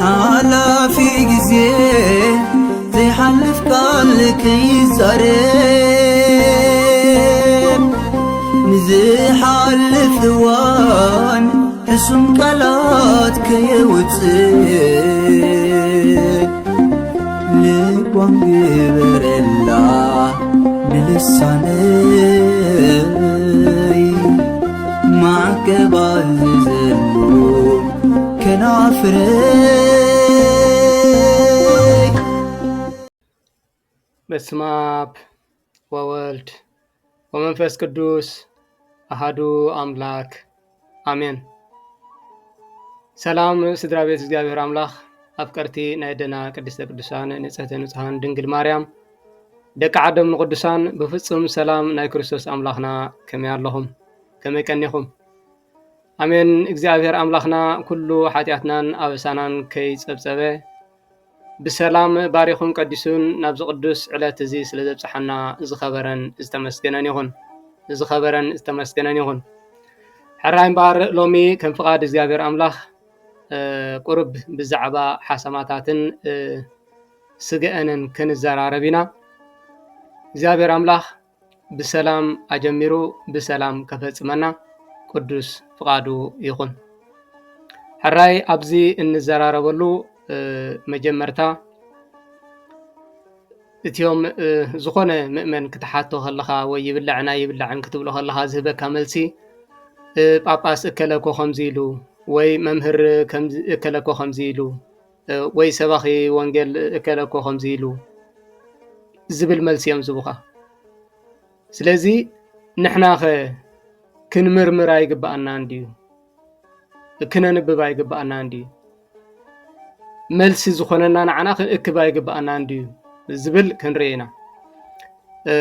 ሓላፊ ግዜ ዘይሓልፍ ቃል ከይዛረብ፣ ንዝሓልፍ እዋን ሕሱም ቃላት ከየውፅእ፣ ልቧም ግበረላ ብልሳነይ፣ ማዕቀባ ዝዘሉ ከናፍረይ። በስመ አብ ወወልድ ወመንፈስ ቅዱስ ኣሃዱ ኣምላክ ኣሜን። ሰላም ስድራ ቤት እግዚኣብሔር ኣምላኽ፣ ኣፍቀርቲ ናይ ኣደና ቅድስተ ቅዱሳን ንጽህተ ንጹሃን ድንግል ማርያም፣ ደቂ ዓዶም ንቅዱሳን ብፍጹም ሰላም ናይ ክርስቶስ ኣምላኽና ከመይ ኣለኹም? ከመይ ቀኒኹም? ኣሜን። እግዚኣብሔር ኣምላኽና ኩሉ ሓጢኣትናን ኣበሳናን ከይጸብጸበ ብሰላም ባሪኹን ቀዲሱን ናብዚ ቅዱስ ዕለት እዚ ስለ ዘብጽሓና ዝኸበረን ዝተመስገነን ይኹን። ዝኸበረን ዝተመስገነን ይኹን። ሕራይ እምበኣር ሎሚ ከም ፍቓድ እግዚኣብሔር ኣምላኽ፣ እ፣ ቁሩብ ብዛዕባ ሓሰማታትን፣ እ፣ ስግአንን ክንዘራረብ ኢና። እግዚኣብሔር ኣምላኽ ብሰላም ኣጀሚሩ ብሰላም ከፈጽመና ቅዱስ ፍቓዱ ይኹን። ሕራይ ኣብዚ እንዘራረበሉ፣ እ፣ መጀመርታ እቲኦም፣ እ፣ ዝኾነ ምእመን ክትሓቶ ከለኻ ወይ ይብላዕን ኣይብላዕን ክትብሎ ከለኻ ዝህበካ መልሲ፣ እ፣ ጳጳስ እከለ እኮ ከምዚ ኢሉ ወይ መምህር ከምዚ፣ እከለ እኮ ከምዚ ኢሉ፣ እ፣ ወይ ሰባኺ ወንጌል እከለ እኮ ከምዚ ኢሉ ዝብል መልሲ እዮም ዝህቡኻ። ስለዚ ንሕናኸ ክንምርምር ኣይግብኣናን ድዩ? ክነንብብ ኣይግብኣናን ድዩ? መልሲ ዝኾነና ንዓና ክንእክብ ኣይግብኣናን ድዩ ዝብል ክንርኢ ኢና። እ፣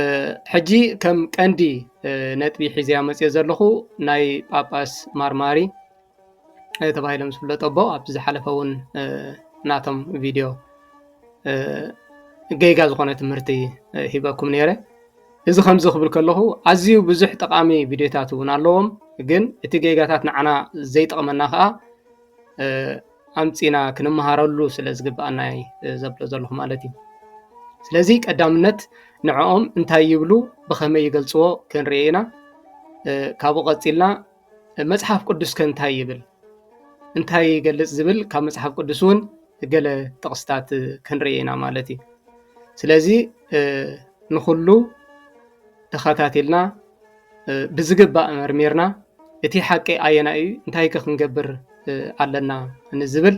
ሕጂ ከም ቀንዲ፣ እ፣ ነጥቢ ሒዘያ መፅዮ ዘለኹ ናይ ጳጳስ ማርማሪ፣ እ፣ ተባሂሎም ዝፍለጡ ኣቦ ኣብቲ ዝሓለፈ እውን፣ እ፣ ናቶም ቪድዮ፣ እ፣ ጌጋ ዝኾነ ትምህርቲ፣ እ፣ ሂበኩም ነይረ። እዚ ከምዚ ክብል ከለኹ ኣዝዩ ብዙሕ ጠቓሚ ቪድዮታት እውን ኣለዎም፣ ግን እቲ ጌጋታት ንዓና ዘይጠቕመና ከዓ፣ እ፣ ኣምጺና ክንመሃረሉ ስለ ዝግብኣና እየ፣ እ፣ ዘብሎ ዘለኹ ማለት እዩ። ስለዚ ቀዳምነት ንዕኦም እንታይ ይብሉ፣ ብኸመይ ይገልጽዎ ክንርኢ ኢና። እ፣ ካብኡ ቀጺልና መጽሓፍ ቅዱስ ከ እንታይ ይብል? እንታይ ይገልጽ ዝብል ካብ መጽሓፍ ቅዱስ እውን ገለ ጥቕስታት ክንርኢ ኢና ማለት እዩ። ስለዚ፣ እ፣ ንኹሉ ተኸታቲልና፣ እ፣ ብዝግባእ መርሚርና፣ እቲ ሓቂ ኣየናይ እዩ፣ እንታይ ከ ክንገብር፣ እ፣ ኣለና ንዝብል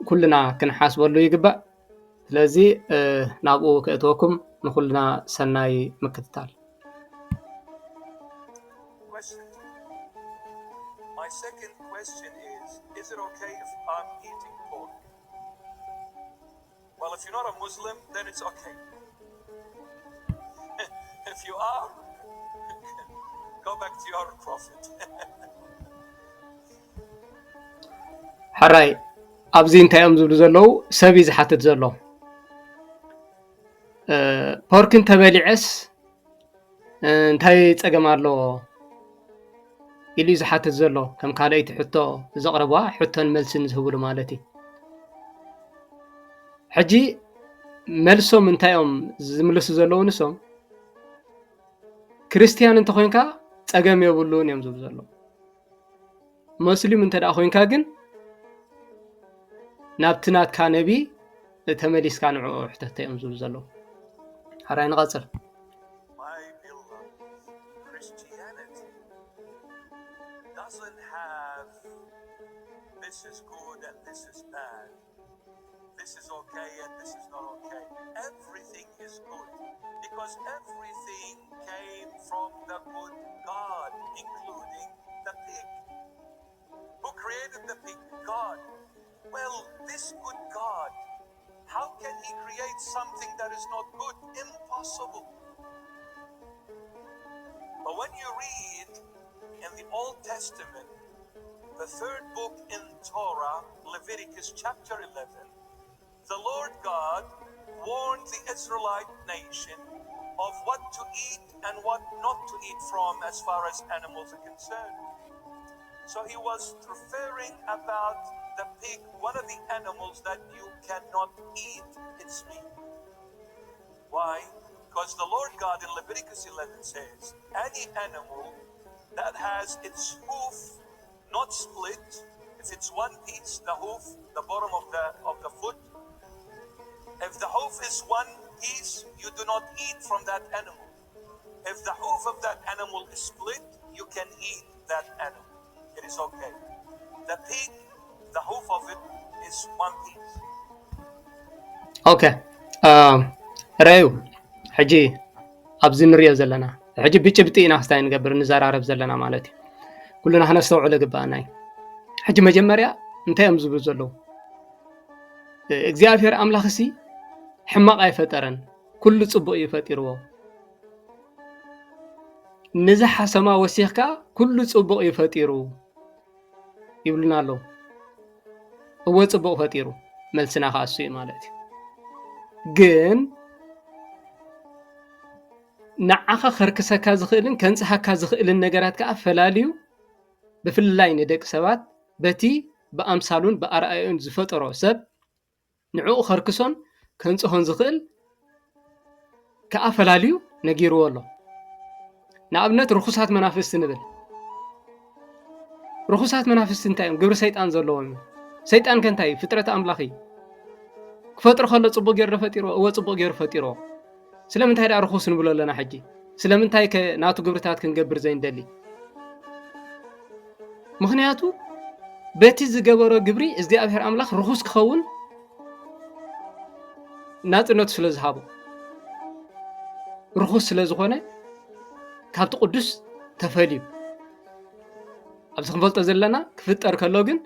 ኩልና ክንሓስበሉ ይግባእ። ስለዚ፣ እ፣ ናብኡ ከእትወኩም፣ ንኹልና ሰናይ ምክትታል። Question. My second question is, is it okay if I'm eating pork? Well, if you're not a Muslim, then it's okay. If you are, go back to your prophet. ሕራይ፣ ኣብዚ እንታይ እዮም ዝብሉ ዘለዉ? ሰብ እዩ ዝሓትት ዘሎ። እ፣ ፖርክ እንተበሊዐስ፣ እ፣ እንታይ ጸገም ኣለዎ? ኢሉ እዩ ዝሓትት ዘሎ። ከም ካልኣይቲ ሕቶ ዘቕረብዋ ሕቶን መልስን ዝህብሉ ማለት እዩ። ሕጂ መልሶም እንታይ እዮም ዝምልሱ ዘለዉ ንሶም? ክርስትያን እንተኾይንካ ጸገም የብሉን እዮም ዝብሉ ዘለዉ። መስሊም እንተ ደኣ ኮይንካ ግን ናብቲ ናትካ ነቢ ተመሊስካ ንዕኡ ሕተቶ እዮም ዝብሉ ዘለዉ። ሕራይ ንቐጽል። My beloved, Christianity doesn't have this is good and this is bad. This is okay and this is not okay. Everything is good because everything came from the good God, including the pig. Who created the pig? God. Well, this good God, how can he create something that is not good? Impossible. But when you read in the Old Testament, the third book in Torah, Leviticus chapter eleven, the Lord God warned the Israelite nation of what to eat and what not to eat from as far as animals are concerned. So he was referring about the pig, one of the animals that you cannot eat its meat. Why? Because the Lord God in Leviticus eleven says, any animal that has its hoof not split, if it's one piece, the hoof, the bottom of the of the foot, if the hoof is one piece, you do not eat from that animal. If the hoof of that animal is split, you can eat that animal. It is okay. The pig, the hoof of it is one piece. ኦኬ፣ ረዩ ሕጂ ኣብዚ ንሪኦ ዘለና ሕጂ ብጭብጢ ኢና ክስታይ ንገብር ንዘራረብ ዘለና ማለት እዩ። ኩልና ክነስተውዕሎ ግባኣና እዩ። ሕጂ መጀመርያ እንታይ እዮም ዝብሉ ዘለዉ? እግዚኣብሔር ኣምላኽሲ ሕማቕ ኣይፈጠረን፣ ኩሉ ጽቡቕ እዩ ፈጢርዎ። ነዚ ሓሰማ ወሲኽካ ኩሉ ጽቡቕ እዩ ፈጢሩ ይብሉና ኣለዉ። እወ ጽቡቕ ፈጢሩ፣ መልስና ከዓ እሱ እዩ ማለት እዩ። ግን ንዓኻ ከርክሰካ ዝኽእልን ከንጽሃካ ዝኽእልን ነገራት ከዓ ፈላልዩ ብፍላይ ንደቂ ሰባት በቲ ብኣምሳሉን ብኣርኣዮን ዝፈጠሮ ሰብ ንዕኡ ከርክሶን ከንጽሆን ዝኽእል ከኣ ፈላልዩ ነጊርዎ ኣሎ። ንኣብነት ርኹሳት መናፍስቲ ንብል። ርኹሳት መናፍስቲ እንታይ እዮም? ግብሪ ሰይጣን ዘለዎም እዮም። ሰይጣን ከ እንታይ እዩ? ፍጥረት ኣምላኽ እዩ። ክፈጥሮ ከሎ ጽቡቕ ገይሩ ዶ ፈጢርዎ? እወ ጽቡቕ ገይሩ ፈጢርዎ። ስለምንታይ ደኣ ርኹስ ንብሎ ኣለና ሕጂ? ስለምንታይ ከ ናቱ ግብርታት ክንገብር ዘይንደሊ? ምኽንያቱ በቲ ዝገበሮ ግብሪ እግዚኣብሔር ኣምላኽ ርኹስ ክኸውን ናጽነቱ ስለ ዝሃቦ፣ ርኹስ ስለ ዝኾነ ካብቲ ቅዱስ ተፈልዩ። ኣብዚ ክንፈልጦ ዘለና ክፍጠር ከሎ ግን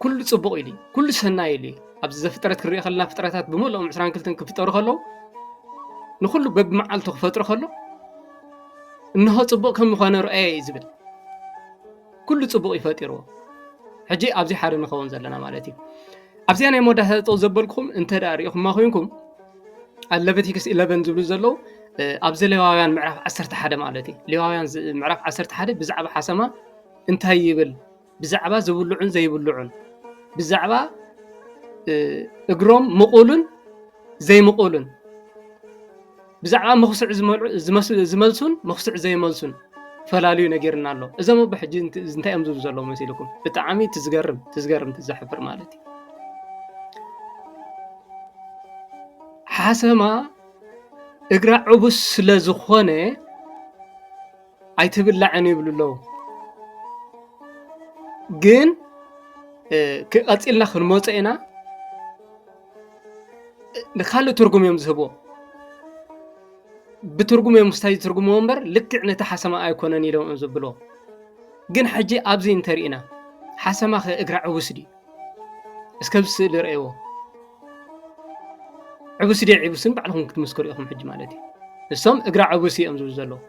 ኩሉ ጽቡቕ ኢሉ እዩ፣ ኩሉ ሰናይ ኢሉ እዩ። ኣብዚ ዘፍጥረት ክንሪኦ ከለና ፍጥረታት ብምልኦም ዕስራን ክልተን ክፍጠሩ ከለዉ ንኹሉ በብመዓልቱ ክፈጥሩ ከሎ እንሆ ጽቡቕ ከም ዝኾነ ርኣየ እዩ ዝብል። ኩሉ ጽቡቕ እዩ ፈጢርዎ። ሕጂ ኣብዚ ሓደ ንኸውን ዘለና ማለት እዩ። ኣብዚኣ ናይ መወዳእታ ጠው ዘበልኩም እንተ ደኣ ሪኢኹማ ኮይንኩም ኣብ ሌቪቲክስ ኢለቨን ዝብሉ ዘለዉ ኣብዚ ሌዋውያን ምዕራፍ ዓሰርተ ሓደ ማለት እዩ። ሌዋውያን ምዕራፍ ዓሰርተ ሓደ ብዛዕባ ሓሰማ እንታይ ይብል? ብዛዕባ ዝብልዑን ዘይብልዑን፣ ብዛዕባ እግሮም ምቑልን ዘይምቑልን፣ ብዛዕባ መኹስዕ ዝመልሱን መኹስዕ ዘይመልሱን ፈላልዩ ነጊርና ኣሎ። እዞም ኣቦ ሕጂ እንታይ እዮም ዝብሉ ዘለዉ መሲልኩም? ብጣዕሚ ትዝገርም ትዝገርም ትዘሕፍር ማለት እዩ። ሓሰማ እግራ ዕቡስ ስለ ዝኾነ ኣይትብላዕን ይብሉ ኣለዉ። ግን ክቐፂልና ክንመፆ ኢና። ንካልእ ትርጉም እዮም ዝህብዎ። ብትርጉም እዮም ስታይ ዝትርጉምዎ እምበር ልክዕ ነቲ ሓሰማ ኣይኮነን ኢሎም እዮም ዝብልዎ። ግን ሕጂ ኣብዚ እንተርኢና ሓሰማ ከ እግራ ዕቡስ ድዩ? እስከ ብስእሊ ረእይዎ። ዕቡስ ድየ ዕቡስን ባዕልኹም ክትምስክሩ ኢኹም ሕጂ ማለት እዩ። ንሶም እግራ ዕቡስ እዮም ዝብሉ ዘለዉ።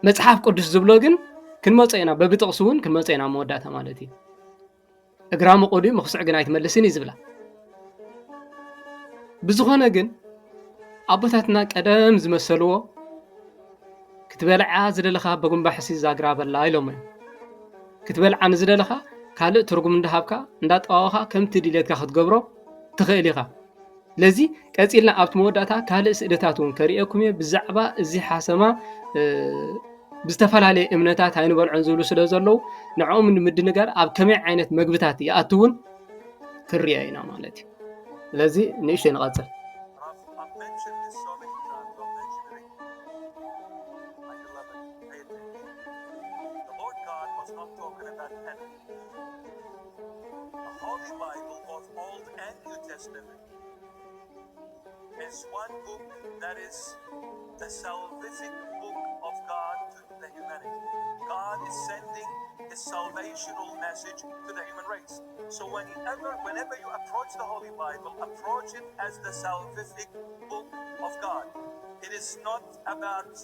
መጽሓፍ ቅዱስ ዝብሎ ግን ክንመጾ ኢና፣ በብጥቕሲ እውን ክንመጾ ኢና መወዳእታ ማለት እዩ። እግራ ምቑድ እዩ፣ ምኽስዕ ግን ኣይትመልስን እዩ ዝብላ። ብዝኾነ ግን ኣቦታትና ቀደም ዝመሰልዎ ክትበልዓ ዝደለኻ በጉምባ ሕሲ ዛግራ በላ ኢሎም እዮም። ክትበልዓ ንዝደለኻ ካልእ ትርጉም እንዳሃብካ እንዳጠዋወኻ ከምቲ ድሌትካ ክትገብሮ ትኽእል ኢኻ። ስለዚ ቀጺልና ኣብቲ መወዳእታ ካልእ ስእልታት እውን ከርእየኩም እየ ብዛዕባ እዚ ሓሰማ ብዝተፈላለየ እምነታት ኣይንበልዖን ዝብሉ ስለ ዘለዉ ንዕኦም ንምድንጋር ኣብ ከመይ ዓይነት መግብታት ይኣትውን ክንሪኦ ኢና ማለት እዩ። ስለዚ ንእሽተይ ንቐጽል። Is one book that is the salvific book of God to the humanity. God is sending his salvational message to the human race. So whenever, whenever you approach the Holy Bible, approach it as the salvific book of God. It is not about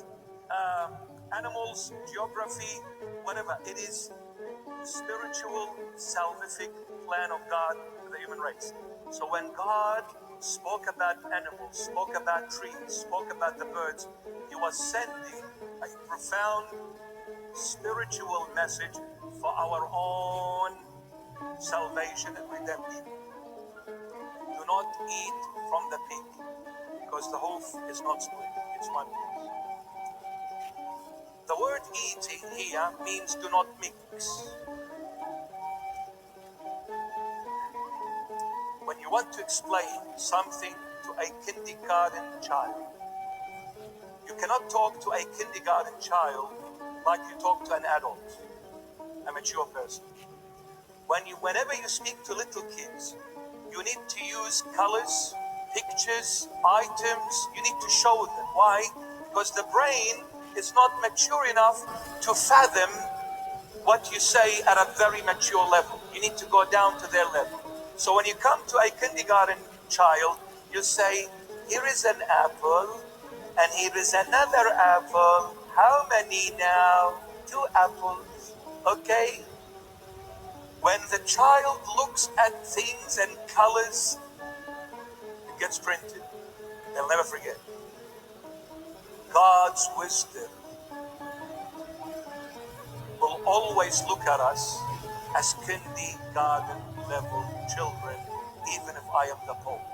uh, animals, geography, whatever. It is spiritual, salvific plan of God for the human race. So when God spoke about animals, spoke about trees, spoke about the birds, he was sending a profound spiritual message for our own salvation and redemption. Do not eat from the pig, because the hoof is not split, it's one piece. The word eating here means do not mix. When you want to explain something to a kindergarten child, you cannot talk to a kindergarten child like you talk to an adult, a mature person. When you, whenever you speak to little kids, you need to use colors, pictures, items. You need to show them. Why? Because the brain is not mature enough to fathom what you say at a very mature level. You need to go down to their level. So when you come to a kindergarten child, you say, "Here is an apple, and here is another apple. How many now? Two apples." Okay? When the child looks at things and colors, it gets printed. They'll never forget. God's wisdom will always look at us as kindergarten level children, even if I am the Pope.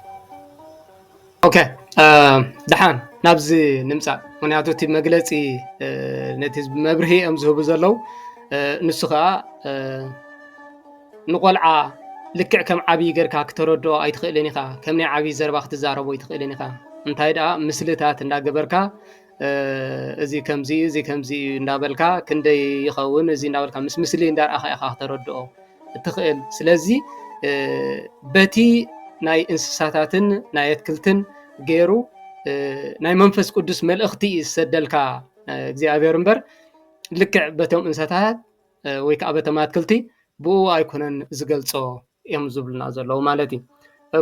ኦኬ፣ ደሓን ናብዚ ንምፃእ። ምክንያቱ እቲ መግለፂ ነቲ ህዝቢ መብርሂ እዮም ዝህቡ ዘለዉ። ንሱ ከዓ ንቆልዓ ልክዕ ከም ዓብዪ ጌርካ ክተረድኦ ኣይትኽእልን ኢኻ። ከም ናይ ዓብዪ ዘረባ ክትዛረቦ ኣይትኽእልን ኢኻ። እንታይ ደኣ ምስልታት እንዳገበርካ እዚ ከምዚ እዩ፣ እዚ ከምዚ እዩ እንዳበልካ፣ ክንደይ ይኸውን እዚ እንዳበልካ ምስ ምስሊ እንዳርኣኻ ኢኻ ክተረድኦ እትኽእል። ስለዚ በቲ ናይ እንስሳታትን ናይ ኣትክልትን ገይሩ ናይ መንፈስ ቅዱስ መልእኽቲ እዩ ዝሰደልካ እግዚኣብሔር እምበር ልክዕ በቶም እንስሳታት ወይ ከዓ በቶም ኣትክልቲ ብኡ ኣይኮነን ዝገልጾ እዮም ዝብሉና ዘለዉ ማለት እዩ።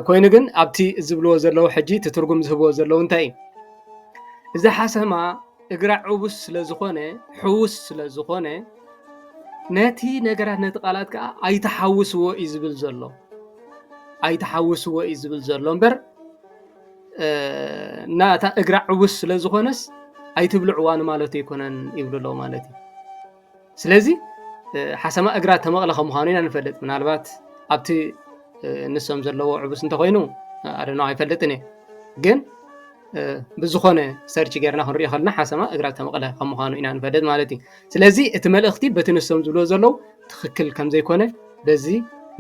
ኮይኑ ግን ኣብቲ ዝብልዎ ዘለዉ ሕጂ እቲ ትርጉም ዝህብዎ ዘለዉ እንታይ እዩ? እዚ ሓሰማ እግራ ዕቡስ ስለ ዝኾነ ሕዉስ ስለ ዝኾነ ነቲ ነገራት ነቲ ቃላት ከዓ ኣይትሓውስዎ እዩ ዝብል ዘሎ። ኣይትሓውስዎ እዩ ዝብል ዘሎ እምበር ናታ እግራ ዕቡስ ስለ ዝኾነስ ኣይትብልዕዋ ንማለቱ ኣይኮነን ይብሉ ኣለዉ ማለት እዩ። ስለዚ ሓሰማ እግራ ተመቕለ ከም ምዃኑ ኢና ንፈልጥ። ምናልባት ኣብቲ ንሶም ዘለዎ ዕቡስ እንተኾይኑ ኣደኖ ኣይፈልጥን እየ። ግን ብዝኾነ ሰርች ጌርና ክንሪኦ ከለና ሓሰማ እግራ ተመቕለ ከም ምዃኑ ኢና ንፈልጥ ማለት እዩ። ስለዚ እቲ መልእኽቲ በቲ ንሶም ዝብልዎ ዘለዉ ትኽክል ከም ዘይኮነ በዚ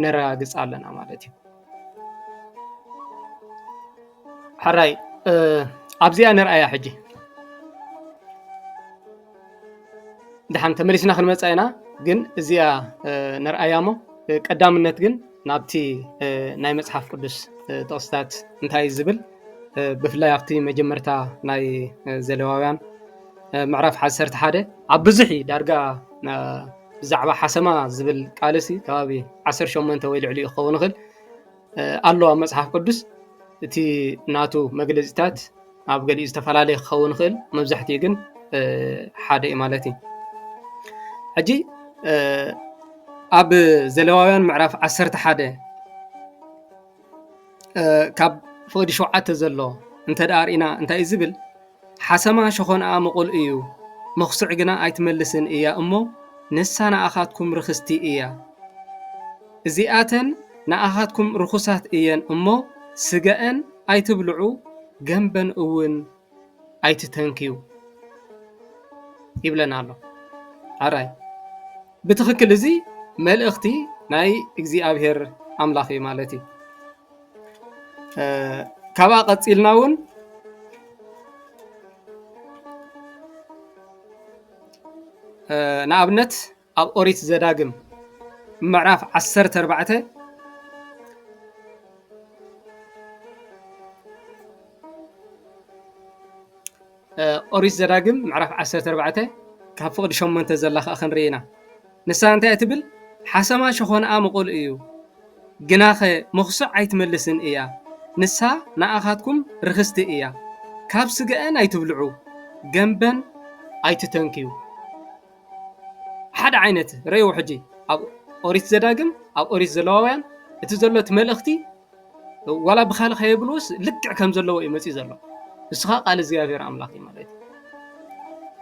ነረጋግጽ ኣለና ማለት እዩ። ሕራይ ኣብዚኣ ንርኣያ ሕጂ። ደሓን ተመሊስና ክንመጻ ኢና፣ ግን እዚኣ ንርኣያ እሞ ቀዳምነት ግን ናብቲ ናይ መጽሓፍ ቅዱስ ጥቕስታት እንታይ እዩ ዝብል ብፍላይ ኣብቲ መጀመርታ ናይ ዘሌዋውያን ምዕራፍ ዓሰርተ ሓደ ኣብ ብዙሕ እዩ ዳርጋ ብዛዕባ ሓሰማ ዝብል ቃልሲ ከባቢ ዓሰርተ ሸሞንተ ወይ ልዕሊኡ ክኸውን ይኽእል ኣሎ ኣብ መጽሓፍ ቅዱስ። እቲ ናቱ መግለጺታት ኣብ ገሊኡ ዝተፈላለየ ክኸውን ይኽእል፣ መብዛሕትኡ ግን ሓደ እዩ ማለት እዩ። ሕጂ ኣብ ዘሌዋውያን ምዕራፍ ዓሰርተ ሓደ ካብ ፍቕዲ ሸውዓተ ዘሎ እንተ ደኣ ርኢና እንታይ እዩ ዝብል? ሓሰማ ሸኾንኣ ምቑል እዩ፣ መኹስዕ ግና ኣይትመልስን እያ እሞ፣ ንሳ ንኣኻትኩም ርኽስቲ እያ። እዚኣተን ንኣኻትኩም ርኹሳት እየን እሞ፣ ስጋኣን ኣይትብልዑ፣ ገምበን እውን ኣይትተንክዩ ይብለና ኣሎ። ኣራይ ብትኽክል እዚ መልእኽቲ ናይ እግዚኣብሔር ኣምላኽ እዩ ማለት እዩ። ካብኣ ቀፂልና እውን ንኣብነት ኣብ ኦሪት ዘዳግም ምዕራፍ ዓሰርተ ኣርባዕተ ኦሪት ዘዳግም ምዕራፍ ዓሰርተ ኣርባዕተ ካብ ፍቕዲ ሸሞንተ ዘላ ከዓ ክንርኢ ኢና። ንሳ እንታይ እትብል? ሓሰማ ሸኾንኣ ምቑል እዩ፣ ግናኸ መኹስዕ ኣይትመልስን እያ። ንሳ ንኣኻትኩም ርኽስቲ እያ። ካብ ስጋኣን ኣይትብልዑ፣ ገምበን ኣይትተንክዩ። ሓደ ዓይነት ረእይዎ። ሕጂ ኣብ ኦሪት ዘዳግም፣ ኣብ ኦሪት ዘለዋውያን እቲ ዘሎ እቲ መልእኽቲ ዋላ ብኻልእ ከየብልዎስ ልክዕ ከም ዘለዎ እዩ መፂኡ ዘሎ። ንሱ ኸዓ ቃል እግዚኣብሔር ኣምላኽ እዩ ማለት እዩ።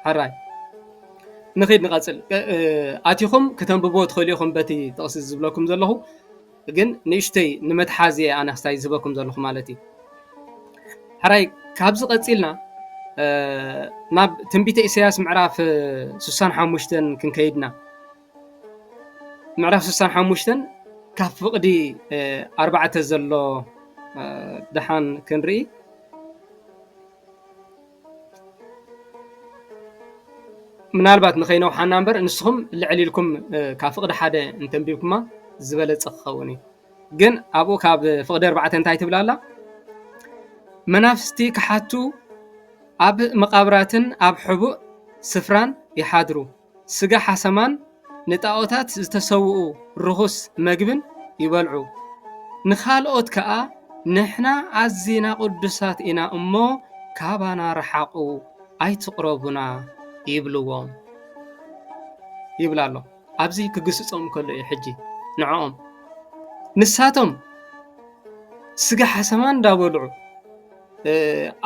ሕራይ ንኺድ ንቐጽል። እ፣ እ፣ ኣቲኹም ክተንብብዎ ትኽእሉ ኢኹም በቲ ጥቕሲ ዝብለኩም ዘለኹ፣ ግን ንእሽተይ ንመትሓዚ እየ ኣነ ክስታይ ዝህበኩም ዘለኹ ማለት እዩ። ሕራይ፣ ካብዚ ቀጺልና፣ እ፣ ናብ ትንቢተ ኢሳያስ ምዕራፍ፣ እ፣ ስሳን ሓሙሽተን ክንከይድና። ምዕራፍ ስሳን ሓሙሽተን ካብ ፍቕዲ፣ እ፣ ኣርባዕተ ዘሎ፣ እ፣ ደሓን ክንርኢ። ምናልባት ንኸይነውሓና እምበር፣ ንስኹም ልዕል ኢልኩም፣ እ፣ ካብ ፍቕዲ ሓደ እንተንቢብኩማ ዝበለጸ ክኸውን እዩ። ግን ኣብኡ ካብ ፍቕዲ ኣርባዕተ እንታይ ትብል ኣላ? "መናፍስቲ ክሓቱ ኣብ መቓብራትን ኣብ ሕቡእ ስፍራን ይሓድሩ፣ ስጋ ሓሰማን ንጣኦታት ዝተሰውኡ ርኹስ መግብን ይበልዑ። ንኻልኦት ከኣ፣ 'ንሕና ኣዚና ቅዱሳት ኢና እሞ፣ ካባና ርሓቑ፣ ኣይትቕረቡና' ይብልዎም" ይብል ኣሎ። ኣብዚ ክግስጾም ከሎ እዩ ሕጂ ንዕኦም። ንሳቶም ስጋ ሓሰማ እንዳበልዑ፣ እ፣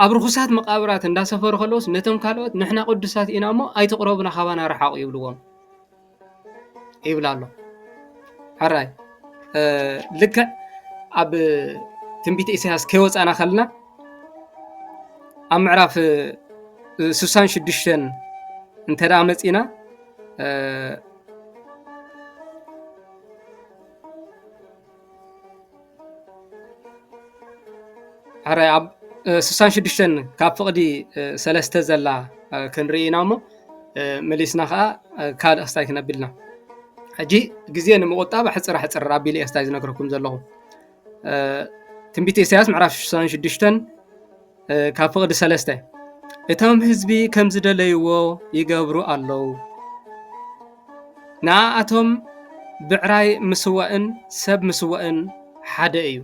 ኣብ ርኹሳት መቓብራት እንዳሰፈሩ ከለውስ፣ ነቶም ካልኦት፣ "ንሕና ቅዱሳት ኢና እሞ፣ ኣይትቕረቡና፣ ካባና ርሓቑ" ይብልዎም ይብል ኣሎ። ሕራይ፣ እ፣ ልክዕ ኣብ ትንቢት ኢሳያስ ከይወጻና ከለና፣ ኣብ ምዕራፍ፣ እ፣ ስሳን ሽዱሽተን እንተ ደኣ መጺና፣ እ፣ ሕራይ ኣብ፣ እ፣ ስሳን ሽዱሽተን ካብ ፍቕዲ፣ እ፣ ሰለስተ ዘላ፣ እ፣ ክንርኢ ኢና እሞ፣ እ፣ መሊስና ኸኣ፣ እ፣ ካልእ ክስታይ ክነብልና። ሕጂ ግዜ ንምቑጣብ ኣሕጽር ኣሕጽር ኣቢለ እየ ክስታይ ዝነግረኩም ዘለኹ። እ፣ ትንቢት ኢሳያስ ምዕራፍ ስሳን ሽዱሽተን፣ እ፣ ካብ ፍቕዲ ሰለስተ፣ "እቶም ህዝቢ ከም ዝደለይዎ ይገብሩ ኣለዉ። ንኣኣቶም ብዕራይ ምስዋእን ሰብ ምስዋእን ሓደ እዩ።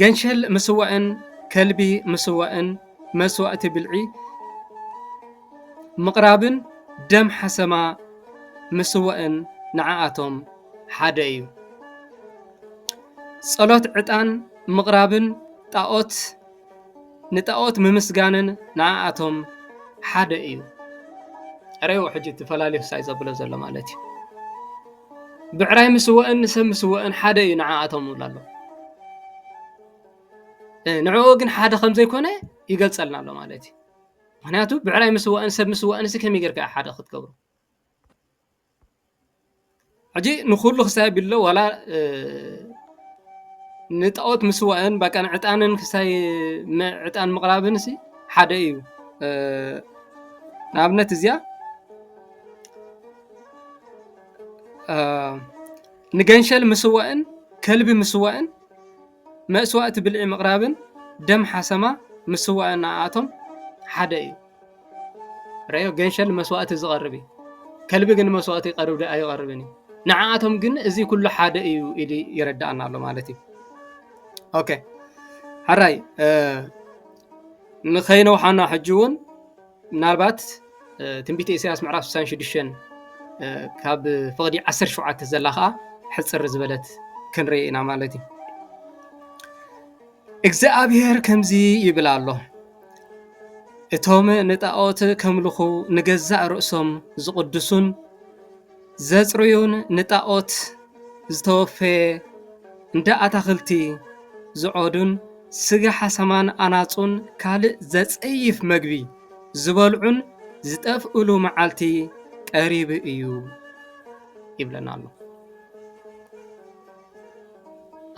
ገንሸል ምስዋእን ከልቢ ምስዋእን መስዋእቲ ብልዒ ምቕራብን ደም ሓሰማ ምስዋእን ንዓኣቶም ሓደ እዩ። ጸሎት ዕጣን ምቕራብን ጣኦት፣ ንጣኦት ምምስጋንን ንዓኣቶም ሓደ እዩ። ርኣይዎ ሕጂ እቲ ፈላልዩ ክሳይ ዘብሎ ዘሎ ማለት እዩ። ብዕራይ ምስወእን ንሰብ ምስወእን ሓደ እዩ ንዓኣቶም ይብሉ ኣሎ። እ፣ ንዕኡ ግን ሓደ ከም ዘይኮነ ይገልጸልና ኣሎ ማለት እዩ። ምኽንያቱ ብዕራይ ምስወእን ሰብ ምስወእን ሲ ከመይ ጌርካ ሓደ ክትገብሩ? ሕጂ ንኹሉ ክሳይ ቢሎ ዋላ፣ እ፣ ንጣኦት ምስዋእን በቃ ንዕጣንን ክሳይ ም-፣ ዕጣን ምቕራብን ሲ ሓደ እዩ። እ፣ ንኣብነት እዚኣ፣ እ፣ ንገንሸል ምስዋእን ከልቢ ምስዋእን መስዋእቲ ብልዒ ምቕራብን ደም ሓሰማ ምስዋእን ንኣኣቶም ሓደ እዩ። ረዮ ገንሸል መስዋእቲ ዝቐርብ እዩ። ከልቢ ግን መስዋእቲ ይቐርብ ዶ ኣይቐርብን እዩ። ንዓኣቶም ግን እዚ ኩሉ ሓደ እዩ ኢሉ ይረዳኣና ኣሎ ማለት እዩ። ኦኬ። ሕራይ፣ እ፣ ንኸይነውሓና ሕጂ እውን ምናልባት፣ እ፣ ትንቢተ ኢሳያስ ምዕራፍ ስሳን ሽዱሽተን፣ እ፣ ካብ ፍቕዲ ዓሰርተ ሸውዓተ ዘላ ኸዓ ሕጽር ዝበለት ክንርኢ ኢና ማለት እዩ። እግዚኣብሔር ከምዚ ይብል ኣሎ፣ "እቶም ንጣኦት ከምልኹ ንገዛእ ርእሶም ዝቕድሱን ዘጽርዩን ንጣኦት ዝተወፈየ እንዳ ኣታኽልቲ ዝዖዱን ስጋ ሓሰማን ኣናጹን ካልእ ዘጸይፍ መግቢ ዝበልዑን ዝጠፍእሉ መዓልቲ ቀሪቡ እዩ" ይብለና ኣሎ።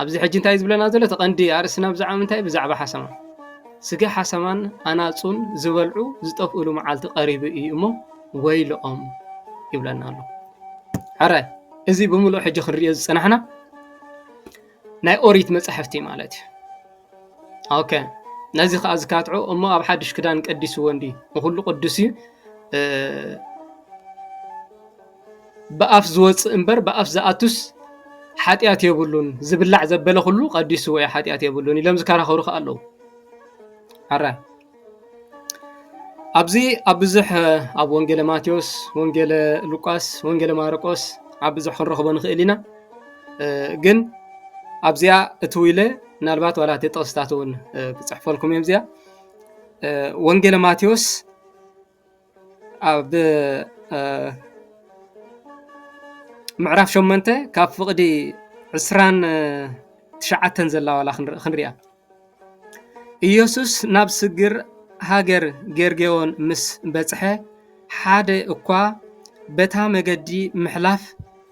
ኣብዚ ሕጂ እንታይ እዩ ዝብለና ዘሎ? እቲ ቀንዲ ኣርእስትና ብዛዕባ ምንታይ? ብዛዕባ ሓሰማ። ስጋ ሓሰማን ኣናጹን ዝበልዑ ዝጠፍእሉ መዓልቲ ቀሪቡ እዩ እሞ ወይልኦም ይብለና ኣሎ። ሕራይ፣ እዚ ብምሉእ ሕጂ ክንርእዮ ዝጸናሕና ናይ ኦሪት መጻሕፍቲ ማለት እዩ። ኦኬ፣ ነዚ ኸኣ ዝካትዖ እሞ ኣብ ሓድሽ ክዳን ቀዲስዎ እንዲ ንኹሉ ቅዱስ እዩ። እ፣ ብኣፍ ዝወጽእ እምበር ብኣፍ ዝኣቱስ ሓጢኣት የብሉን፣ ዝብላዕ ዘበለ ኩሉ ቀዲስዎ እዩ፣ ሓጢኣት የብሉን ኢሎም ዝከራኸሩ ከኣ ኣለዉ። ኣረ፣ ኣብዚ ኣብ ብዙሕ፣ ኣብ ወንጌለ ማቴዎስ፣ ወንጌለ ሉቃስ፣ ወንጌለ ማርቆስ ኣብ ብዙሕ ክንረኽቦ ንኽእል ኢና። እ፣ ግን ኣብዚኣ እትው ኢለ ምናልባት ዋላ እቲ ጥቕስታት እውን፣ እ፣ ክጽሕፈልኩም እዮም። እዚኣ፣ እ፣ ወንጌለ ማቴዎስ ኣብ ምዕራፍ ሸሞንተ ካብ ፍቕዲ ዕስራን ትሽዓተን ዘላ ዋላ ክንር-፣ ክንሪኣ። ኢየሱስ ናብ ስግር ሃገር ጌርጌዎን ምስ በጽሐ፣ ሓደ እኳ በታ መገዲ ምሕላፍ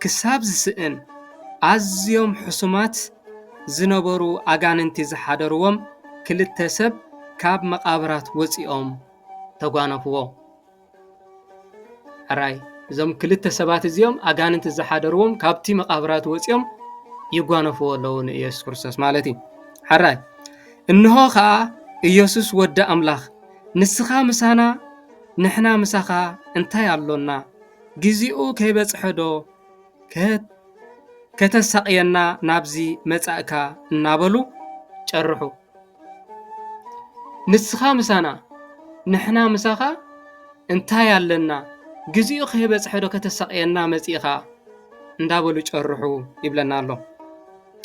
ክሳብ ዝስእን፣ ኣዝዮም ሕሱማት ዝነበሩ ኣጋንንቲ ዝሓደርዎም ክልተ ሰብ ካብ መቓብራት ወጺኦም ተጓነፍዎ። ሕራይ፣ እዞም ክልተ ሰባት እዚኦም ኣጋንንቲ ዝሓደርዎም ካብቲ መቓብራት ወጺኦም ይጓነፍዎ ኣለዉ ንኢየሱስ ክርስቶስ ማለት እዩ። ሕራይ፣ እንሆ ኸኣ ኢየሱስ ወዲ ኣምላኽ፣ ንስኻ ምሳና ንሕና ምሳኻ እንታይ ኣሎና? ግዚኡ ከይበጽሐዶ ከ-፣ ከተሳቕየና ናብዚ መጻእካ? እናበሉ ጨርሑ። ንስኻ ምሳና ንሕና ምሳኻ እንታይ ኣለና? ግዚኡ ከይበጽሐዶ ከተሳቕየና መጺእኻ? እንዳበሉ ጨርሑ ይብለና ኣሎ።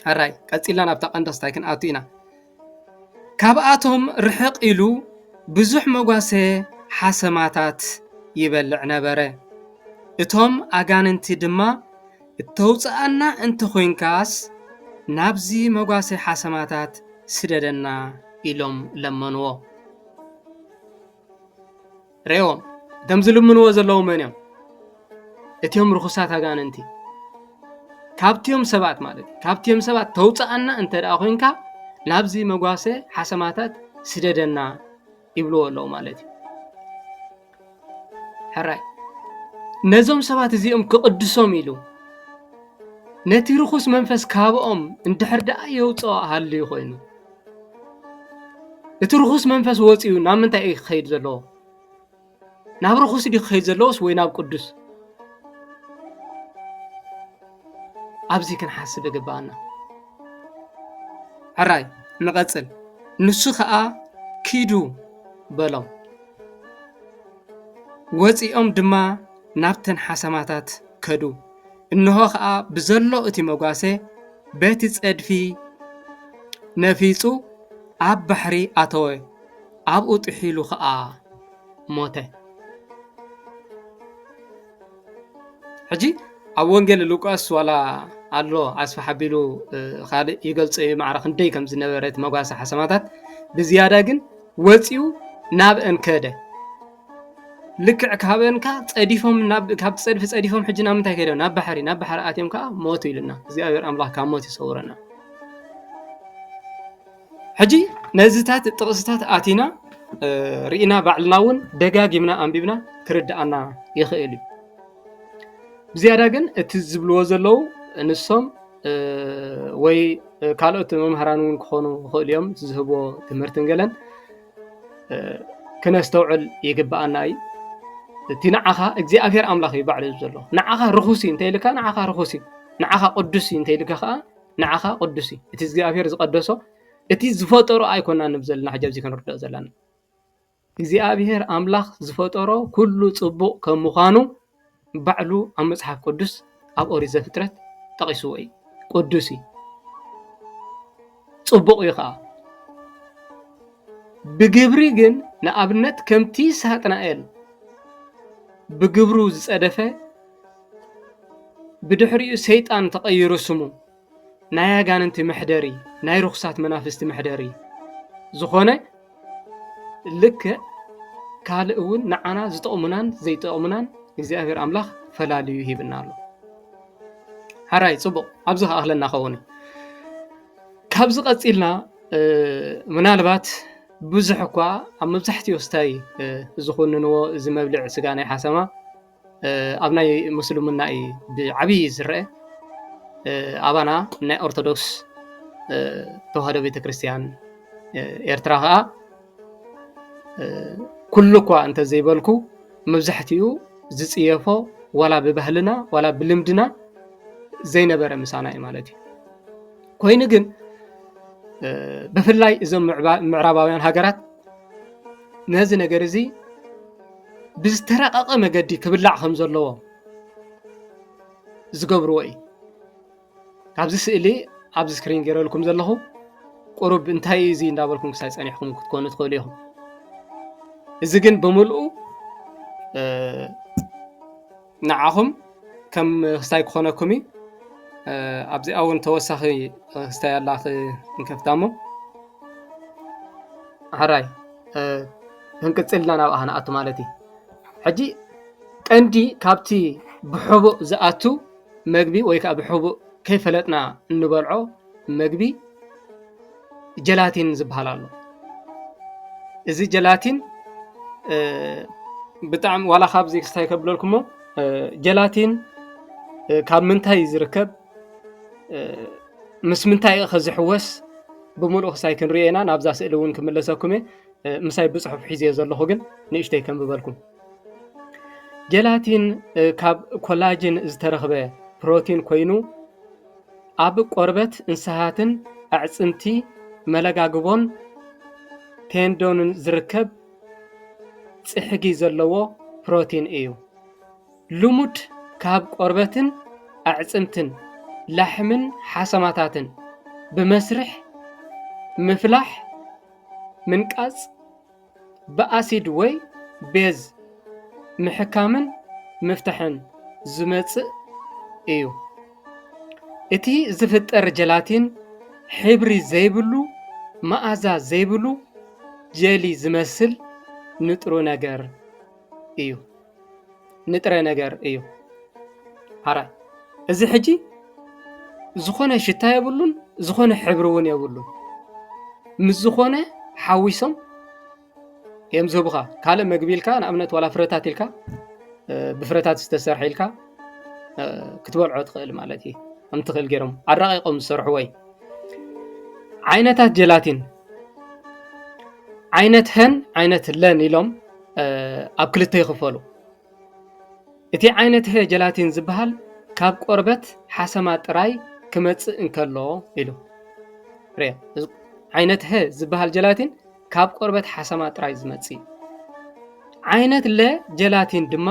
ሕራይ፣ ቀጺልና ናብታ ቀንዲ ክስታይ ክንኣቱ ኢና። ካብኣቶም ርሕቕ ኢሉ ብዙሕ መጓሰ ሓሰማታት ይበልዕ ነበረ። እቶም ኣጋንንቲ ድማ፣ "እተውጽኣና እንተ ኾይንካስ፣ ናብዚ መጓሰ ሓሰማታት ስደደና" ኢሎም ለመንዎ። ርእዮም፣ እቶም ዝልምንዎ ዘለዉ መን እዮም? እቲኦም ርኹሳት ኣጋንንቲ። ካብቲኦም ሰባት ማለት እዩ። ካብቲኦም ሰባት ተውጽኣና እንተ ደኣ ኾይንካ፣ ናብዚ መጓሰ ሓሰማታት ስደደና ይብልዎ ኣለዉ ማለት እዩ። ሕራይ፣ ነዞም ሰባት እዚኦም ክቕድሶም ኢሉ፣ ነቲ ርኹስ መንፈስ ካብኦም እንድሕር ደኣ የውጽኦ ሃልዩ ኾይኑ፣ እቲ ርኹስ መንፈስ ወጺኡ ናብ ምንታይ እዩ ክኸይድ ዘለዎ? ናብ ርኹስ ድዩ ክኸይድ ዘለዎስ ወይ ናብ ቅዱስ? ኣብዚ ክንሓስብ ይግብኣና። ሕራይ፣ ንቐጽል። ንሱ ኸኣ፣ "ኪዱ" በሎም። ወጺኦም ድማ ናብተን ሓሰማታት ከዱ። እንሆ ኸኣ ብዘሎ እቲ መጓሰ በቲ ጸድፊ ነፊጹ ኣብ ባሕሪ ኣተወ። ኣብኡ ጥሒሉ ኸኣ ሞተ። ሕጂ ኣብ ወንጌል ሉቃስ ዋላ ኣሎ ኣስፍሕ ኣቢሉ፣ እ፣ ካልእ ይገልጾ እዩ፣ ማዕረ ክንደይ ከም ዝነበረ እቲ መጓሰ ሓሰማታት። ብዝያዳ ግን ወጺኡ ናብአን ከደ። ልክዕ ካብአን ከኣ ጸዲፎም፣ ናብ፣ ካብ ጸድፊ ጸዲፎም ሕጂ ናብ ምንታይ ከይዶም? ናብ ባሕሪ፣ ናብ ባሕሪ ኣትዮም ከኣ ሞቱ ኢሉና። እግዚኣብሔር ኣምላኽ ካብ ሞት ይሰውረና። ሕጂ ነዚታት ጥቕስታት ኣቲና፣ እ፣ ርኢና ባዕልና እውን ደጋጊምና ኣንቢብና ክርድኣና ይኽእል እዩ። ብዝያዳ ግን እቲ ዝብልዎ ዘለዉ ንሶም፣ እ፣ ወይ ካልኦት መምህራን እውን ክኾኑ ይኽእሉ እዮም፣ እቲ ዝህብዎ ትምህርትን ገለን፣ እ፣ ክነስተውዕል ይግብኣና እዩ። እቲ ንዓኻ እግዚኣብሔር ኣምላኽ እዩ ባዕሉ ዝብል ዘሎ። ንዓኻ ርኹስ እዩ እንተኢልካ፣ ንዓኻ ርኹስ እዩ። ንዓኻ ቅዱስ እዩ እንተኢልካ ከኣ፣ ንዓኻ ቅዱስ እዩ። እቲ እግዚኣብሔር ዝቐደሶ፣ እቲ ዝፈጠሮ ኣይኮናን ንብል ዘለና፣ ሕጂ ኣብዚ ክንርድኦ ዘለና። እግዚኣብሔር ኣምላኽ ዝፈጠሮ ኩሉ ጽቡቕ ከም ምዃኑ፣ ባዕሉ ኣብ መጽሓፍ ቅዱስ ኣብ ኦሪት ዘፍጥረት ጠቒስዎ እዩ። ቅዱስ እዩ። ጽቡቕ እዩ ኸኣ። ብግብሪ ግን፣ ንኣብነት ከምቲ ሳጥናኤል ብግብሩ ዝጸደፈ፣ ብድሕሪኡ ሰይጣን ተቐይሩ ስሙ፣ ናይ ኣጋንንቲ መሕደሪ፣ ናይ ርኹሳት መናፍስቲ መሕደሪ ዝኾነ፣ ልክዕ ካልእ እውን ንዓና ዝጠቕሙናን ዘይጠቕሙናን እግዚኣብሔር ኣምላኽ ፈላልዩ ሂብና ኣሎ። ሓራይ፣ ጽቡቕ፣ ኣብዚ ክኣኽለና ኸውን እዩ። ካብዚ ቀጺልና፣ እ፣ ምናልባት ብዙሕ እኳ ኣብ መብዛሕትኡ ስታይ፣ እ፣ ዝኹንንዎ እዚ መብልዕ ስጋ ናይ ሓሰማ፣ እ፣ ኣብ ናይ ምስልምና እዩ ብዓብዪ ዝረአ። እ፣ ኣባና ናይ ኦርቶዶክስ፣ እ፣ ተዋህዶ ቤተክርስትያን፣ እ፣ ኤርትራ ኸኣ፣ እ፣ ኩሉ እኳ እንተዘይበልኩ፣ መብዛሕትኡ ዝጽየፎ ዋላ ብባህልና ዋላ ብልምድና ዘይነበረ ምሳና እዩ ማለት እዩ። ኮይኑ ግን፣ እ፣ ብፍላይ እዞም ምዕባ-፣ ምዕራባውያን ሃገራት ነዚ ነገር እዚ ብዝተራቐቐ መገዲ ክብላዕ ከም ዘለዎ ዝገብርዎ እዩ። ካብዚ ስእሊ ኣብዚ ስክሪን ገይረልኩም ዘለኹ ቁሩብ እንታይ እዩ እዚ እንዳበልኩም ክሳይ ጸኒሕኩም ክትኮኑ ትኽእሉ ኢኹም። እዚ ግን ብምልኡ ንዓኹም ከም ክስታይ ክኾነኩም እዩ። ኣብዚኣ እውን ተወሳኺ ክስታይ ኣላ፣ ክንከፍታ እሞ ሕራይ ክንቅፅል ኢና፣ ናብኣ ክንኣቱ ማለት እዩ። ሕጂ ቀንዲ ካብቲ ብሕቡእ ዝኣቱ መግቢ ወይ ከዓ ብሕቡእ ከይፈለጥና እንበልዖ መግቢ ጀላቲን ዝበሃል ኣሎ። እዚ ጀላቲን ብጣዕሚ፣ ዋላ ካብዚ ክስታይ ከብለልኩሞ፣ ጀላቲን ካብ ምንታይ ዝርከብ፣ ምስ ምንታይ ከ ዝሕወስ፣ ብምሉእ ክስታይ ክንሪኦ ኢና። ናብዛ ስእሊ እውን ክምለሰኩም እየ። ምሳይ ብፅሑፍ ሒዘዮ ዘለኹ ግን ንእሽተይ ከንብበልኩም። ጀላቲን ካብ ኮላጅን ዝተረኽበ ፕሮቲን ኮይኑ፣ ኣብ ቆርበት እንስሳትን ኣዕፅምቲ፣ መለጋግቦን ቴንዶንን ዝርከብ ፅሕጊ ዘለዎ ፕሮቲን እዩ። ልሙድ ካብ ቆርበትን ኣዕፅምትን ላሕምን ሓሰማታትን ብመስርሕ ምፍላሕ፣ ምንቃፅ፣ ብኣሲድ ወይ ቤዝ ምሕካምን ምፍታሕን ዝመፅእ እዩ። እቲ ዝፍጠር ጀላቲን ሕብሪ ዘይብሉ፣ መኣዛ ዘይብሉ ጀሊ ዝመስል ንጥሩ ነገር እዩ። ንጥረ ነገር እዩ። ሓራይ እዚ ሕጂ ዝኾነ ሽታ የብሉን፣ ዝኾነ ሕብሪ እውን የብሉን። ምስ ዝኾነ ሓዊሶም እዮም ዝህቡኻ። ካልእ መግቢ ኢልካ፣ ንኣብነት ዋላ ፍረታት ኢልካ፣ ብፍረታት ዝተሰርሐ ኢልካ ክትበልዖ ትኽእል ማለት እዩ። ከም ትኽእል ገይሮም ኣራቂቆም ዝሰርሕዎ እዩ። ዓይነታት ጀላቲን፣ ዓይነት ሀን ዓይነት ለን ኢሎም ኣብ ክልተ ይኽፈሉ። እቲ ዓይነት ሀ ጀላቲን ዝበሃል ካብ ቆርበት ሓሰማ ጥራይ ክመጽእ እንከሎ ኢሉ። ርአ፣ ዓይነት ሀ ዝበሃል ጀላቲን ካብ ቆርበት ሓሰማ ጥራይ ዝመጽእ እዩ። ዓይነት ለ ጀላቲን ድማ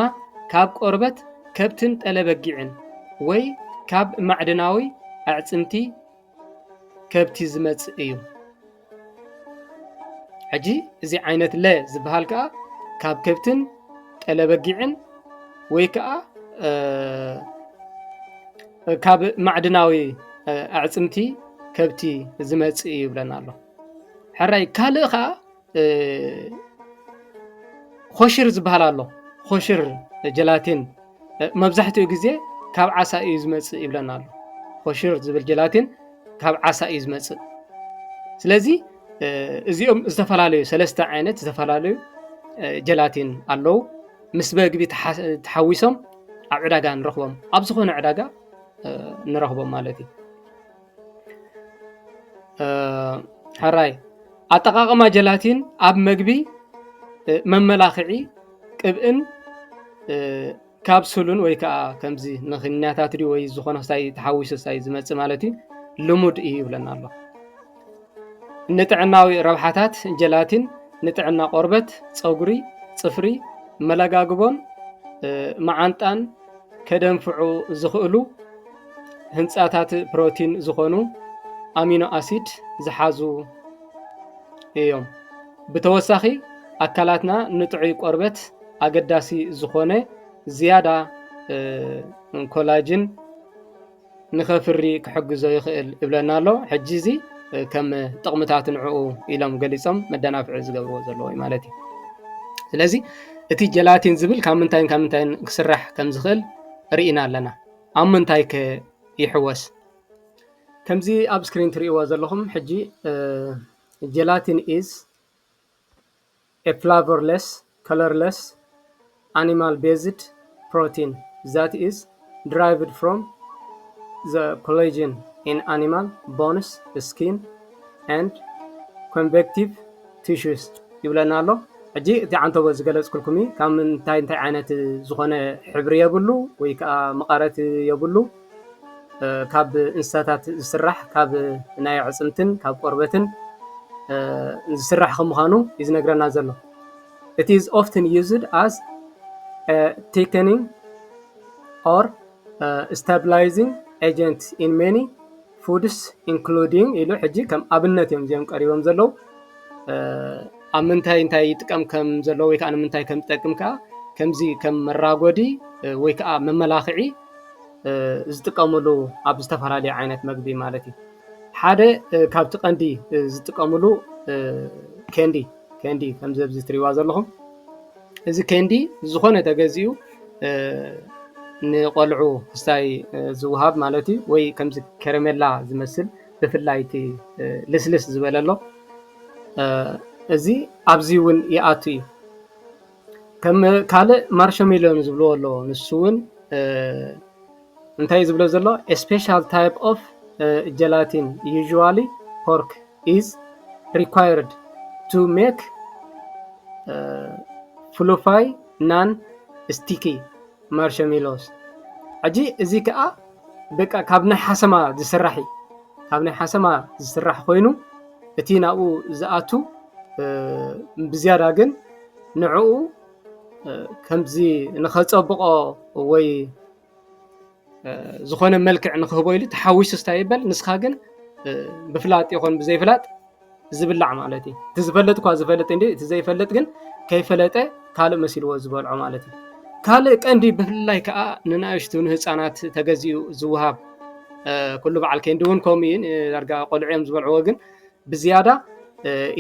ካብ ቆርበት ከብትን ጠለበጊዕን ወይ ካብ ማዕድናዊ ኣዕጽምቲ ከብቲ ዝመጽእ እዩ። ሕጂ እዚ ዓይነት ለ ዝበሃል ከኣ ካብ ከብትን ጠለበጊዕን ወይ ከኣ ካብ ማዕድናዊ ኣዕጽምቲ ከብቲ ዝመጽእ እዩ ይብለና ኣሎ። ሕራይ ካልእ ከኣ ኾሽር ዝበሃል ኣሎ። ኾሽር ጀላቲን መብዛሕትኡ ግዜ ካብ ዓሳ እዩ ዝመጽእ ይብለና ኣሎ። ኾሽር ዝብል ጀላቲን ካብ ዓሳ እዩ ዝመጽእ። ስለዚ እዚኦም ዝተፈላለዩ ሰለስተ ዓይነት ዝተፈላለዩ ጀላቲን ኣለዉ። ምስ መግቢ ተሓ-፣ ተሓዊሶም ኣብ ዕዳጋ ንረኽቦም፣ ኣብ ዝኾነ ዕዳጋ ንረኽቦም ማለት እዩ። ሕራይ ኣጠቓቕማ ጀላቲን ኣብ መግቢ፣ መመላኽዒ፣ ቅብእን ካፕሱልን ወይ ከዓ ከምዚ ንክኒናታት ድዩ ወይ ዝኾነ ክስታይ ተሓዊሱ ክስታይ ዝመፅእ ማለት እዩ፣ ልሙድ እዩ ይብለና ኣሎ። ንጥዕናዊ ረብሓታት ጀላቲን ንጥዕና ቆርበት፣ ፀጉሪ፣ ፅፍሪ፣ መለጋግቦን መዓንጣን ከደንፍዑ ዝኽእሉ ህንፃታት ፕሮቲን ዝኾኑ ኣሚኖ ኣሲድ ዝሓዙ እዮም። ብተወሳኺ ኣካላትና ንጥዑይ ቆርበት ኣገዳሲ ዝኾነ ዝያዳ ኮላጅን ንኸፍሪ ክሕግዞ ይኽእል ይብለና ኣሎ። ሕጂ እዚ ከም ጥቕምታት ንዕኡ ኢሎም ገሊጾም መደናፍዒ ዝገብርዎ ዘለዉ እዩ ማለት እዩ። ስለዚ እቲ ጀላቲን ዝብል ካብ ምንታይን ካብ ምንታይን ክስራሕ ከም ዝኽእል ርኢና ኣለና። ኣብ ምንታይ ከ ይሕወስ? ከምዚ ኣብ ስክሪን ትርእይዎ ዘለኹም ሕጂ ጀላቲን is a flavorless, colorless, animal-based protein that is derived from the collagen in animal bones, skin, and convective tissues ይብለና ኣሎ። ሕጂ እቲ ዓንተቦ ዝገለጽኩልኩም እዩ። ካብ ምንታይ እንታይ ዓይነት ዝኾነ ሕብሪ የብሉ ወይ ከዓ መቐረት የብሉ። ካብ እንስሳታት ዝስራሕ፣ ካብ ናይ ኣዕፅምትን ካብ ቆርበትን ዝስራሕ ከም ምዃኑ እዩ ዝነግረና ዘሎ። It is often used as a thickening or stabilizing agent in many foods, including ኢሉ ሕጂ ከም ኣብነት እዮም እዚኦም ቀሪቦም ዘለዉ። ኣብ ምንታይ እንታይ ይጥቀም ከም ዘለዎ ወይ ከዓ ንምንታይ ከም ዝጠቅም ከዓ ከምዚ ከም መራጎዲ ወይ ከዓ መመላኽዒ ዝጥቀምሉ ኣብ ዝተፈላለዩ ዓይነት መግቢ ማለት እዩ። ሓደ ካብቲ ቀንዲ ዝጥቀምሉ ኬንዲ፣ ኬንዲ ከምዚ ኣብዚ ትሪዋ ዘለኹም፣ እዚ ኬንዲ ዝኾነ ተገዚኡ ንቆልዑ ክስታይ ዝውሃብ ማለት እዩ። ወይ ከምዚ ከረሜላ ዝመስል ብፍላይ እቲ ልስልስ ዝበለ ኣሎ፣ እዚ ኣብዚ እውን ይኣቱ እዩ። ከም ካልእ ማርሸሜሎን ዝብልዎ ኣሎ፣ ንሱ እውን እንታይ እዩ ዝብሎ ዘሎ? A special type of gelatin, usually pork, is required to make fluffy, non-sticky marshmallows. ሕጂ እዚ ከዓ በቃ ካብ ናይ ሓሰማ ዝስራሕ እዩ። ካብ ናይ ሓሰማ ዝስራሕ ኮይኑ፣ እቲ ናብኡ ዝኣቱ ብዝያዳ ግን ንዕኡ ከምዚ ንኸፀብቆ ወይ ዝኾነ መልክዕ ንክህቦ ኢሉ ተሓዊሱ ስታይ ይበል። ንስኻ ግን ብፍላጥ ይኹን ብዘይፍላጥ ዝብላዕ ማለት እዩ። እቲ ዝፈልጥ እኳ ዝፈልጥ እንዲ፣ እቲ ዘይፈልጥ ግን ከይፈለጠ ካልእ መሲልዎ ዝበልዖ ማለት እዩ። ካልእ ቀንዲ ብፍላይ ከዓ ንናእሽቱ ንህፃናት ተገዚኡ ዝወሃብ፣ ኩሉ በዓል ኬንዲ እውን ከምኡ እዩ። ዳርጋ ቆልዑ እዮም ዝበልዕዎ፣ ግን ብዝያዳ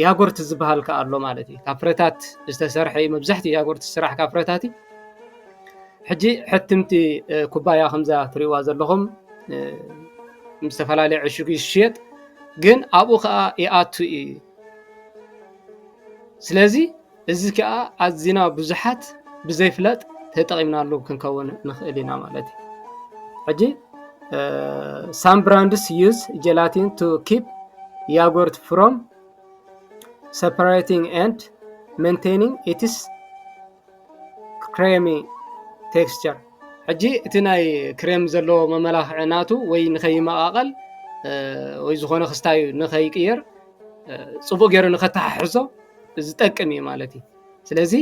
ያጎርት ዝበሃል ከዓ ኣሎ ማለት እዩ። ካብ ፍረታት ዝተሰርሐ እዩ መብዛሕትኡ ያጎርት ዝስራሕ ካብ ፍረታት እዩ። ሕጂ ሕትምቲ ኩባያ ከምዛ ትሪእዋ ዘለኹም ምስ ዝተፈላለየ ዕሹግ ይሽየጥ፣ ግን ኣብኡ ከዓ ይኣቱ እዩ። ስለዚ እዚ ከዓ ኣዚና ብዙሓት ብዘይፍለጥ ተጠቒምናሉ ክንከውን ንኽእል ኢና ማለት እዩ። ሕጂ some brands use gelatin to keep yogurt from separating and maintaining its creamy texture። ሕጂ እቲ ናይ ክሬም ዘለዎ መመላኽዒ ናቱ ወይ ንኸይመቓቐል ወይ ዝኾነ ክስታዩ ንኸይቅየር ፅቡቅ ገይሩ ንኸተሓሕዞ ዝጠቅም እዩ ማለት እዩ። ስለዚ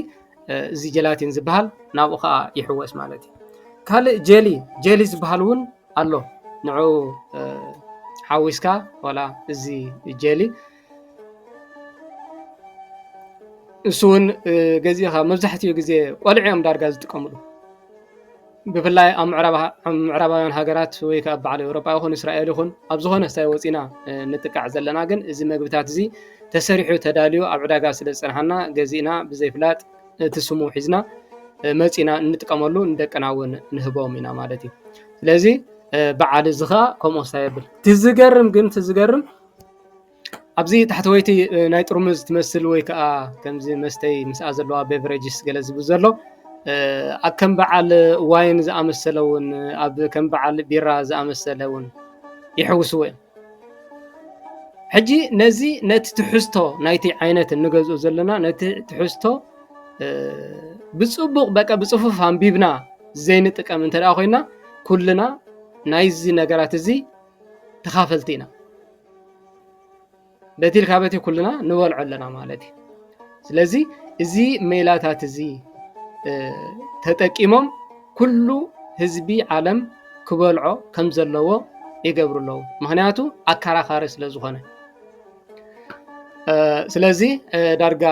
እዚ ጀላቲን ዝበሃል ናብኡ ከዓ ይሕወስ ማለት እዩ። ካልእ ጀሊ፣ ጀሊ ዝበሃል እውን ኣሎ። ንዕኡ ሓዊስካ ዋላ እዚ ጀሊ እሱ እውን ገዚእኻ መብዛሕትኡ ግዜ ቆልዑ እዮም ዳርጋ ዝጥቀምሉ። ብፍላይ ኣብ ምዕራባውያን ሃገራት ወይ ከዓ በዓል ኤውሮጳ ይኹን እስራኤል ይኹን ኣብ ዝኾነ ስታይ ወፂና ንጥቃዕ ዘለና፣ ግን እዚ መግብታት እዚ ተሰሪሑ ተዳልዩ ኣብ ዕዳጋ ስለ ዝፀንሓና ገዚእና ብዘይፍላጥ እቲ ስሙ ሒዝና መፂና እንጥቀመሉ ንደቅና እውን ንህቦም ኢና ማለት እዩ። ስለዚ በዓል እዚ ከዓ ከምኡ ስታይ የብል። ትዝገርም ግን ትዝገርም ኣብዚ ታሕተወይቲ ናይ ጥርሙዝ ትመስል ወይ ከዓ ከምዚ መስተይ ምስኣ ዘለዋ ቤቨሬጅስ ገለ ዝብል ዘሎ ኣብ ከም በዓል ዋይን ዝኣመሰለ እውን ኣብ ከም በዓል ቢራ ዝኣመሰለ እውን ይሕውስዎ እዮም። ሕጂ ነዚ ነቲ ትሕዝቶ ናይቲ ዓይነት እንገዝኦ ዘለና ነቲ ትሕዝቶ ብፅቡቅ በቃ ብፅፉፍ ኣንቢብና ዘይንጥቀም እንተ ኮይና ኩልና ናይዚ ነገራት እዚ ተኻፈልቲ ኢና። በቲ ኢልካ በቲ ኩልና ንበልዖ ኣለና ማለት እዩ። ስለዚ እዚ ሜላታት እዚ ተጠቂሞም ኩሉ ህዝቢ ዓለም ክበልዖ ከም ዘለዎ ይገብሩ ኣለዉ። ምክንያቱ ኣከራኻሪ ስለ ዝኾነ። ስለዚ ዳርጋ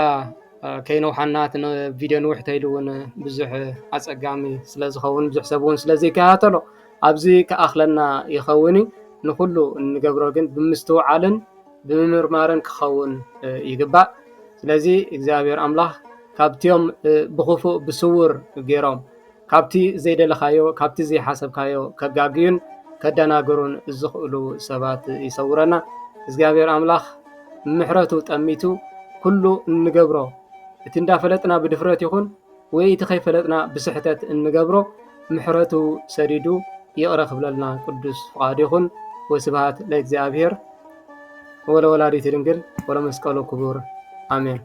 ከይነውሓና እቲ ቪድዮ ንውሕ ተይሉ እውን ብዙሕ ኣፀጋሚ ስለ ዝኸውን ብዙሕ ሰብ እውን ስለ ዘይከታተሎ ኣብዚ ክኣኽለና ይኸውን እዩ። ንኩሉ እንገብሮ ግን ብምስትውዓልን ብምምርማርን ክኸውን ይግባእ። ስለዚ እግዚኣብሔር ኣምላኽ ካብቲኦም ብክፉእ ብስውር ገይሮም ካብቲ ዘይደለኻዮ ካብቲ ዘይሓሰብካዮ ከጋግዩን ከደናግሩን ዝኽእሉ ሰባት ይሰውረና። እግዚኣብሔር ኣምላኽ ምሕረቱ ጠሚቱ ኩሉ እንገብሮ እቲ እንዳፈለጥና ብድፍረት ይኹን ወይ እቲ ከይፈለጥና ብስሕተት እንገብሮ ምሕረቱ ሰዲዱ ይቕረ ክብለልና ቅዱስ ፍቓድ ይኹን። ወስብሃት ለእግዚኣብሔር ወለወላዲት ድንግል ወለመስቀሉ ክቡር ኣሜን።